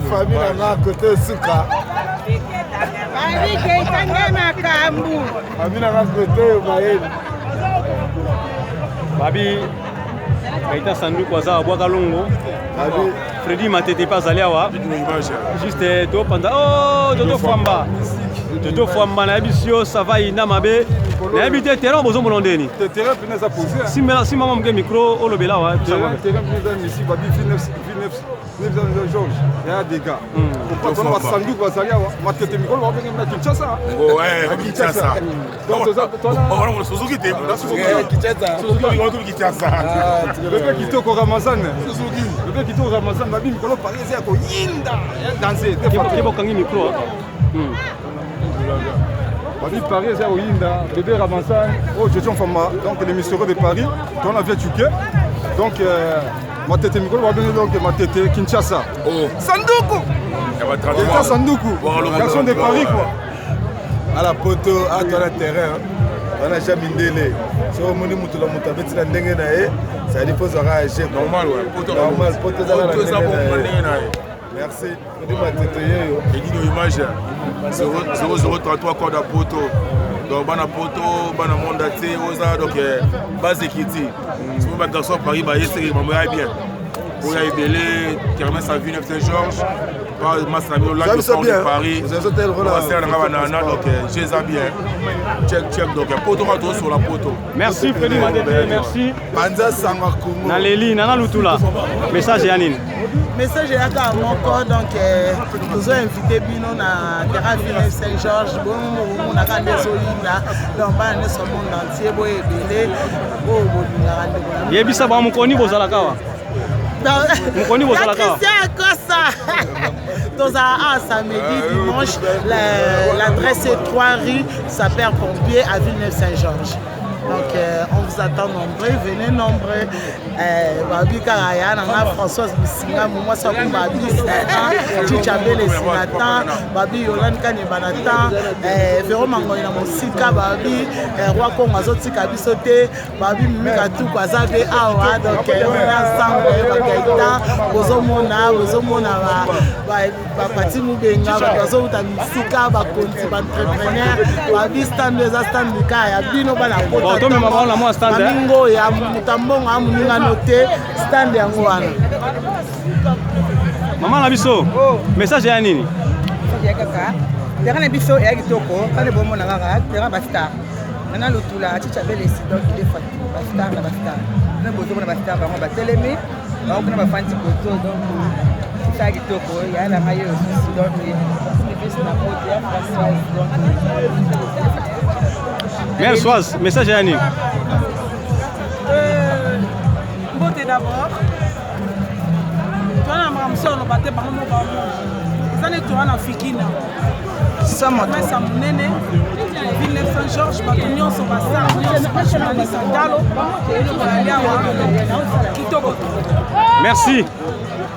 Famille na nga kote suka. Famille na nga kote mayele. Babi Gaëtan Sanduku aza abwaka longo. Babi Freddy Matete mpe azali awa. Juste topanza oh Toto Fwamba. Toto Fwamba nayebisi yo ça va inda mabe. Nayebi te terrain bozomona ndeni. Terrain pene eza posé. Simba simba moke micro olobela awa. Terrain pene eza misi babi V9 V9 Georges ya dégâts. Tona basanduku bazali awa matete mikolo babenge na Kinshasa. Kinshasa. Donc Suzuki te. Kinshasa. Suzuki Kinshasa. Bebe kitoko Ramazan. Suzuki. Bebe kitoko Ramazan babi mikolo Paris eza ya koyinda ya danse. Ke bokangi micro. Babi Paris eza koyinda bébé Ramazan oh Jojo Mfamba donc le mystérieux de Paris tona via Tuke donc euh, matete mikolo babenge donc matete Kinshasa. Oh. Sanduku. Eza Sanduku. Garçon de Paris quoi. Ala poto ato na terrain wana ja mindele soki omoni moto na moto abeti na ndenge na ye cestadi mpo ozwaka ya je normal normal poto ezaka na ndenge na ye merci Fredi Matete yeyo edino image 0033 code ya poto donc bana poto bana monde entier oza donc base ekiti soki bagarçon paris bayeseki mambo ya bien oyo ebele kermesse à Villeneuve Saint-Georges masa na bino lac de Paris basala na nga banana donc jeza bien check check donc poto kaka tozosola poto. Merci Freddy Matete, merci. Panza sango Congo. Na leli nana lutula. Message ya nini? Message ya kaka moko donc tozo invité bino na terrain Villeneuve Saint-Georges bomonaka nde ezoyinda donc bana nyonso monde entier boye ebele oyo bolingaka ndeko na Yebisa ba mokoni bozalaka wa. Mokoni bozalaka wa. Christian Akosa tozala awa samedi dimanche l'adresse est 3 rue sapeur pompier à Villeneuve Saint-Georges. Donc euh, on vous attend nombreux, venez nombreux. Euh, babi kaka ya na nga Françoise Bisinga mwasi ya kumba bis na Chicha Bele Sinatan, babi Yolande Kanyeba na temps, euh, Vero Mangoni na mosika, babi euh, Roi Congo azotika biso te, babi Mimi Katuku aza be awa donc euh, on est ensemble ba Gaëtan bozomona bozomona ba bapati mubenga bato bazowuta misika bakonzi baentrepreneur babi stand eza stand kaka ya bino bana potamingo ya moto ya mbongo ya moningano te stand yango wana. Mama na biso message ya nini? Kaka terrain na biso eya kitoko kaka bomona kaka terrain bastar nana lutula chicha belesi donc il est bastar na bastar na bozomona bastar bango batelemi bango kuna bafandi koto donc ça kitoko ya na ngai oyo susu donc epesi na poto ya Françoise donc. Mère Soise, message ya nini? Mbote d'abord toza na makambo mosusu aloba te bango moko bamona eza neti toza na fikina mesa monene ville Saint Georges bato nyonso basar nyonso bajournaliste ndalo bazali awa kitoko. Merci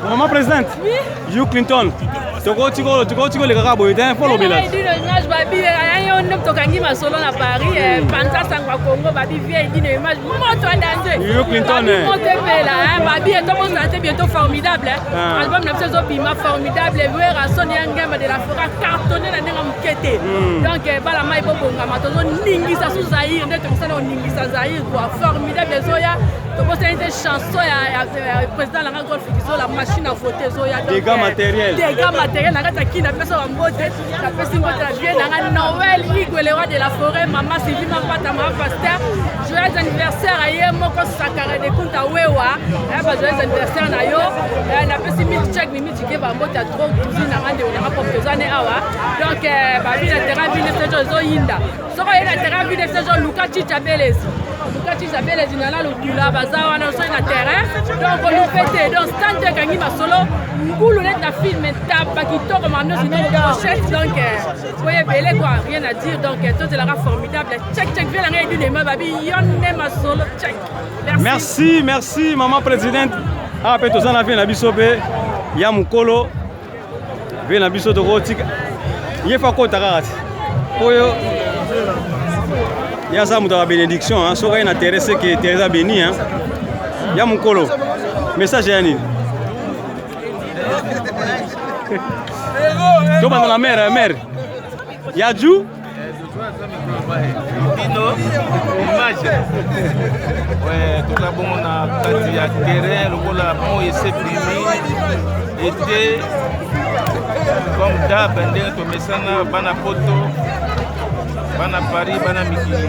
maman présidente. Oui. Hugh Clinton tokoki koleka kaka boye te mpo lobela. Edino image babi yo nde tokangi masolo na Paris panza sango ya Congo babi vie Edino image moto ya danger. Hugh Clinton moto epela babi tobosana te bientôt formidable album na biso ezobima formidable Werrason ya ngemba de la forêt cartonné na ndenge moke te donc bala mai bobongama tozoningisa su Zaïre nde tokosala koningisa Zaïre quoi formidable ezoya tobosani te chanson ya président nanga Golf Kizola machine à voter ezoya. Dégâts matériel, dégâts matériel na kati ya kina napesa bambote napesi mbote na vie nanga Noël Igwe le roi de la forêt mama Sylvie Mapata mama pasteur joyeux anniversaire aye moko Sakara de Kunta Wewa ba joyeux anniversaire na yo napesi miti check mimi tike bambote ya trop cousine nanga ndeko nanga propre toza ne awa donc babi na terrain bino sejo ezoyinda soki oye na terrain vide sejo luka chicha belezi luka chicha belezi nana lutula baza wana soki na terrain donc olupe te donc stand ekangi masolo ngulu neti na film taba kitoko makambo nyonso nini pochette donc boye ebele quoi rien à dire donc tozelaka formidable check check vie nanga edinema babi yo nde masolo check. Merci merci maman présidente. Awa mpe toza na vie na biso mpe ya mokolo vie na biso tokotika ye fa kota kaka ti oyo Ye aza moto ya babénédiction, hein. Soki aye na terrain, seke terrain eza béni, hein. Ya mokolo, message ya nini? Tobanda na mare, mare ya ju. Bino image toza bongo na kati ya terrain lokola moi esepimi ete comme dab, ndenge tomesana, bana Poto, bana Paris, bana mikili.